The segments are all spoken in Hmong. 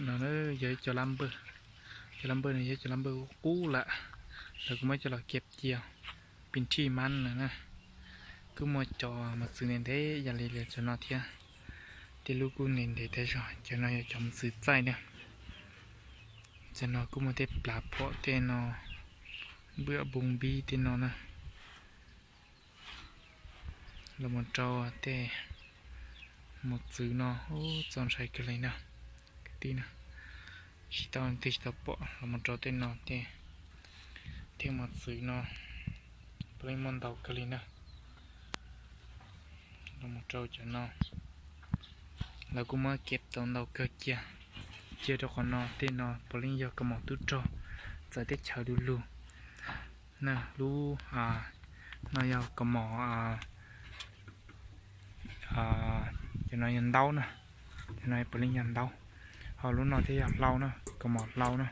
No yog ib co lab npawj, cov lab npawj no yog cov lab npawj qub lawm, lawv kuj muab coj los kiag cia pis thij mab no na. Kuj muaj cov mos txwv ntev ntev yam li cov no thiab. Tej lub kuj ntev ntev tas zog, cov no yog cov mos txwv txaij na. Cov no kuj muaj tej plav phom tej no, npwam npoo npib tej no na. Los mus rau tej mos txwv no, txaus ntshai kawg li na. Kwv tij na, tsis tau, tej tsis tau pom. Los mus rau tej no, tej mos txwv no puav leej muaj ntau kawg li na. Los mus rau cov no, lawv kuj muab kiag tau ntau kawg cia. Cia rau qhov no, tej no puav leej yog kaus mom tub rog txawv teb chaws du lug na. Lub no yog kaus mom, cov no yog ntaub na, cov no puav leej yog ntaub. Ho lub no thiaj yog hlau na, kaus mom hlau na.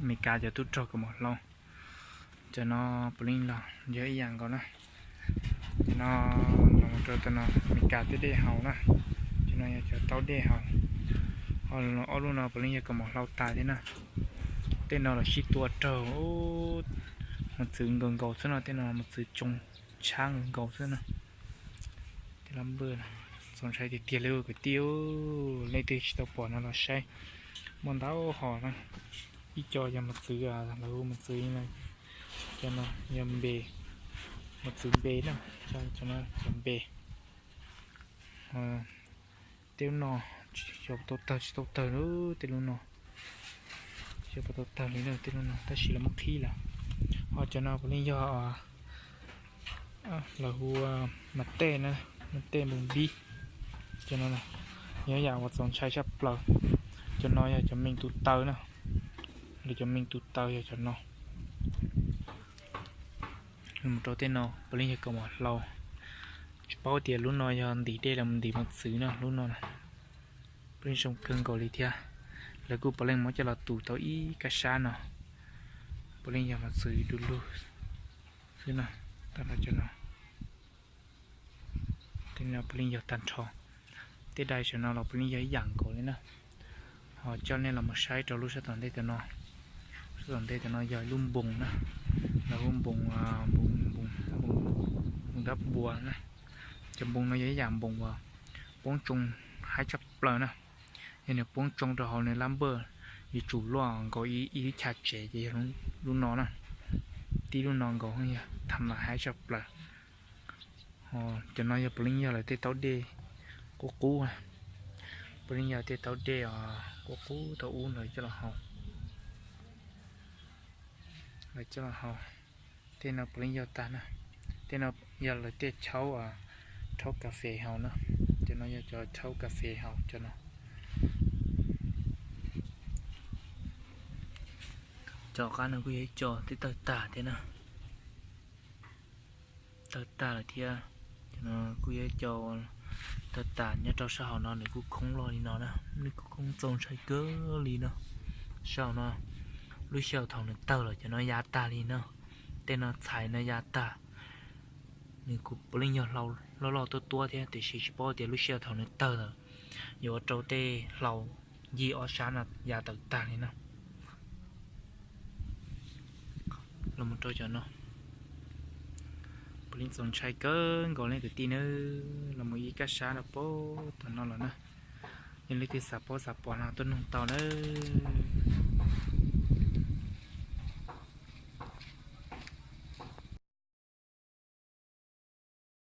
Amelikas cov tub rog kaus mom hlau. Cov no puav leej los yog ib yam nkaus na. Cov no los mus rau cov no Amelikas tej dej haus na. Cov no yog cov taub dej haus. Ho ob lub no puav leej yog kaus mom hlau tas thiab na. Tej no los sib tua raug, mos txwv nkaus nkaus xwb no, tej no mos txwv tsoo tshab nkaus nkaus xwb na. Tej lab npawj txaus ntshai tiag tiag li kwv tij, leej twg tsis tau pom no los saib, muaj ntau hom na. Ib co yog mos txwv, lawv hu mos txwv no, cov no yog npe, mos txwv npe na, cov no cov npe. Tej lub no xyov puas tau tawg tsis tau tawg, tej lub no xyov puas tau tawg li na, tej lub no tab sis lawv muab qhib lawm. Ho cov no puav leej yog lawv hu mas tej na, mas tej npoo npib. Cov no yog yam uas txaus ntshai tshaj plaws. Cov no yog cov me tus taw na, lawv cov me tus taw yog cov no. Mus rau tej no puav leej yog kaus mom hlau. Tsis paub tias lub no yog ntim dej los ntim mos txwv no, lub no puav leej zoo kawg nkaus li thiab. Lawv kuj puav leej muab coj los tus tau ib kab sab no, puav leej yog mos txwv du lug xwb na. Tag nrho cov no, tej no puav leej yog tag nrho. Tej dai saum no los puav leej yog ib yam nkaus li na. Ho coj nej los mus saib rau lub sab tom ntej tam no. Lub sab tom ntej tam no yog ib lub npoo na, lawv hu npoo, npoo dab npua na. Cov npoo no yog ib yam npoo uas poob tsoo haib tshaj plaws na. Yog nws poob tsoo rau hauv nws lab npawj, yuav tsum luaj nkaus ib lub chav tsev ces yog lub no na. Tib lub no nkaus yog tham lam haib tshaj plaws. Cov no yog puav leej yog lawv tej taub dej qub qub, puav leej yog tej taub dej qub qub thaum ub lawv coj los haus, lawv coj los haus. Tej no puav leej yog tag na. Tej no yog lawv tej chaub, chaub kas fes haus na. Cov no yog cov chaub kas fes haus cov no. Cov qab no kuj yog ib co twb tawg tag thiab na. Tawg tag lawm thiab. Cov no kuj yog ib co tawg tag nyob rau sab hauv no, nws kuj khoob loj li no na, nws kuj khoob txaus ntshai kawg li no. Sab hauv no, lub sij hawm thaum nws tawg los cov no ya tag li na. Tej no txhais no ya tag. Nws kuj puav leej yog hlau loj loj tuab tuab thiab, tiam sis tsis paub tias lub sij hawm thaum nws tawg lawm yuav ua rau tej hlau ncig ob sab no ya tawm tag li na. Los mus rau cov no, puav leej txaus ntshai kawg nkaus li kwv tij nawb. Los mus ib kab sab rau pem tom no los na. Yog leej twg xav paub xav pom no tuaj noog tau nawb.